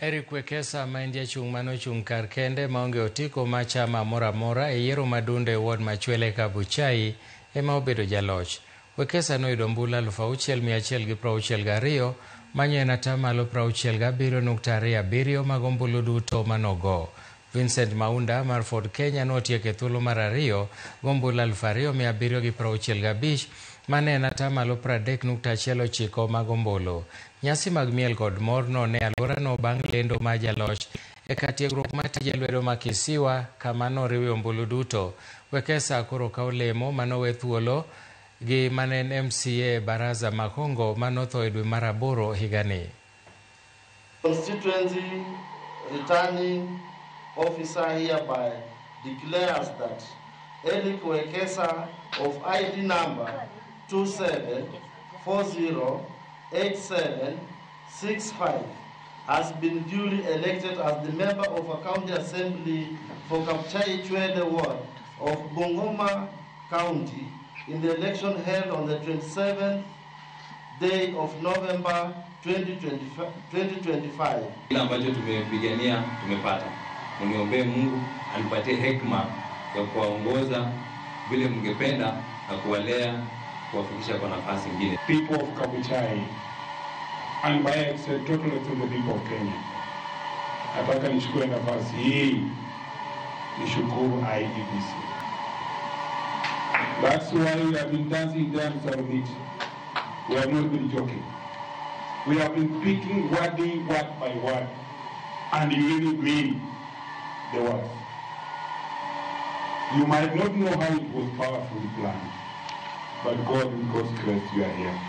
Eric Wekesa ma en jachung' manochung' kar kende maonge otiko ma chama moro amora e yiero madundo e ward ma Chwele Kabuchai ema obedo jaloch. Wekesa noyudo ombulu 6,162 manyo en atamalo 67.27 mag ombulu duto manogo. Vincent Maunda mar Ford Kenya notieko e thuolo mar ariyo gombulu 2,765 mane en atamalo 30.19 mag ombulu. Nyasi mag miel kod mor none e alworano bang' lendo mar jaloch e kar tiegruok mar tije lwedo ma Kisiwa kama noriwe ombulu duto. Wekesa koro kawo lemo manowe thuolo gi mane en MCA Baraza Makongo manotho e dwe mar aboro higani. Constituency returning officer hereby declares that Eric Wekesa of ID number 27408765 has been duly elected as the member of a county assembly for Kabuchai Chwele ward of Bungoma County in the election held on the 27th day of November 2025. Kile ambacho tumepigania tumepata. Mniombee Mungu anipatie hekima ya kuwaongoza vile mngependa na kuwalea kuwafikisha kwa nafasi nyingine. People of Kabuchai and by extension totally to the people of Kenya. Nataka nichukue nafasi hii nishukuru IEBC. That's why we have been dancing dance on it. We have not been joking. We have been picking wording word by word, and you really mean the words. You might not know how it was powerfully planned, but God, in God's grace, you are here.